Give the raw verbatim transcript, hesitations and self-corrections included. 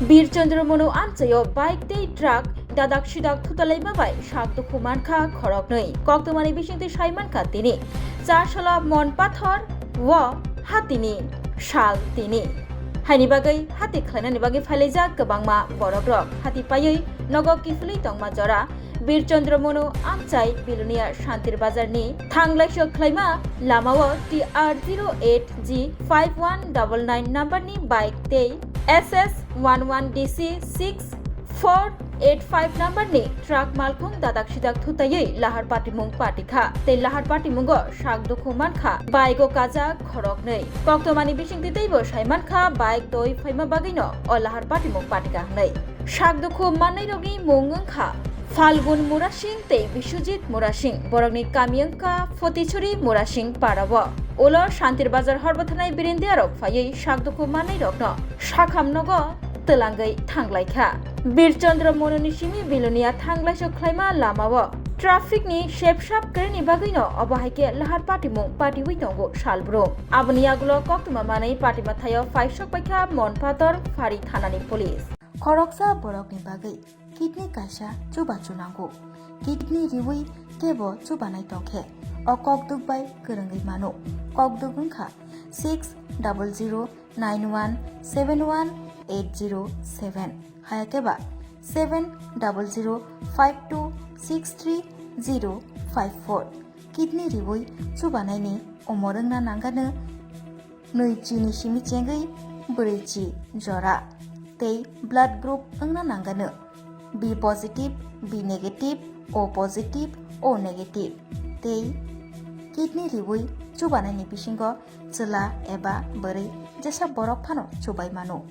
Bir Chandra Manu amchaio bike tei truck dadak sidak thutalaima bai sak dukhu mankha khoroknwi. Koktwmani bisingtwi saimankha tini Chasala Monpathor o hatini sal tini. Haini bagwi hati khlainani bagwi phailaijak kwbangma borokrok. Hati paiwi nogo kiphilwi tongma jora Bir Chandra Manu amchai Bilonia Shantir Bazar ni thanglaisok khlaima lamao T R zero eight G five one double nine number ni bike tei S S one one D C six four eight five number ni truck malkhung dadak sidak thutaiwi lahar patimung patikha tei lahar patimungo sak dukhu mankha bike o kajak khoroknwi. Koktwmani bisingtwi teibo saimankha bike doi phaima bagwino o lahar patimung patikha hwnwi. Sak dukhu mannairokni mung wngkha Falgun Murasing tei Biswajit Murasing, borokni kami wngkha Photichuri Murasing parao. Ulo Shantir Bazar horbo thanai birindiarok phaiwi sak dukhu mannairokno sakham nogo twlangwi thanglaikha. Bir Chandra Monuni simi Bilonia thanglaisok khlaima lamao traffic ni sepsap kwrwini bagwino obo hai khe lahar patimung patiwi tongo salbrum. Aboni yagulo koktwma manwi patima thaio phaisok paikha Monpathor Phari thanani police. Khoroksa borokni bagwi kidney kaisa chubachu nango. Kidney riwi kebo chubanai tongkhe o kokduk bai kwrwngwi mano. Kokduk wngkha six double zero nine one seven one eight zero seven, hayakhe ba seven double zero five two six three zero five four. Kidney riwi chubanaini umor wngna nangano nui chini simi chengwi brwi chi jora tei blood group wngna nangano B positive, B negative, O positive, O negative tei kidney riwi chubanaini bisingo chwla eba bwrwi jesa borok phano chubai mano.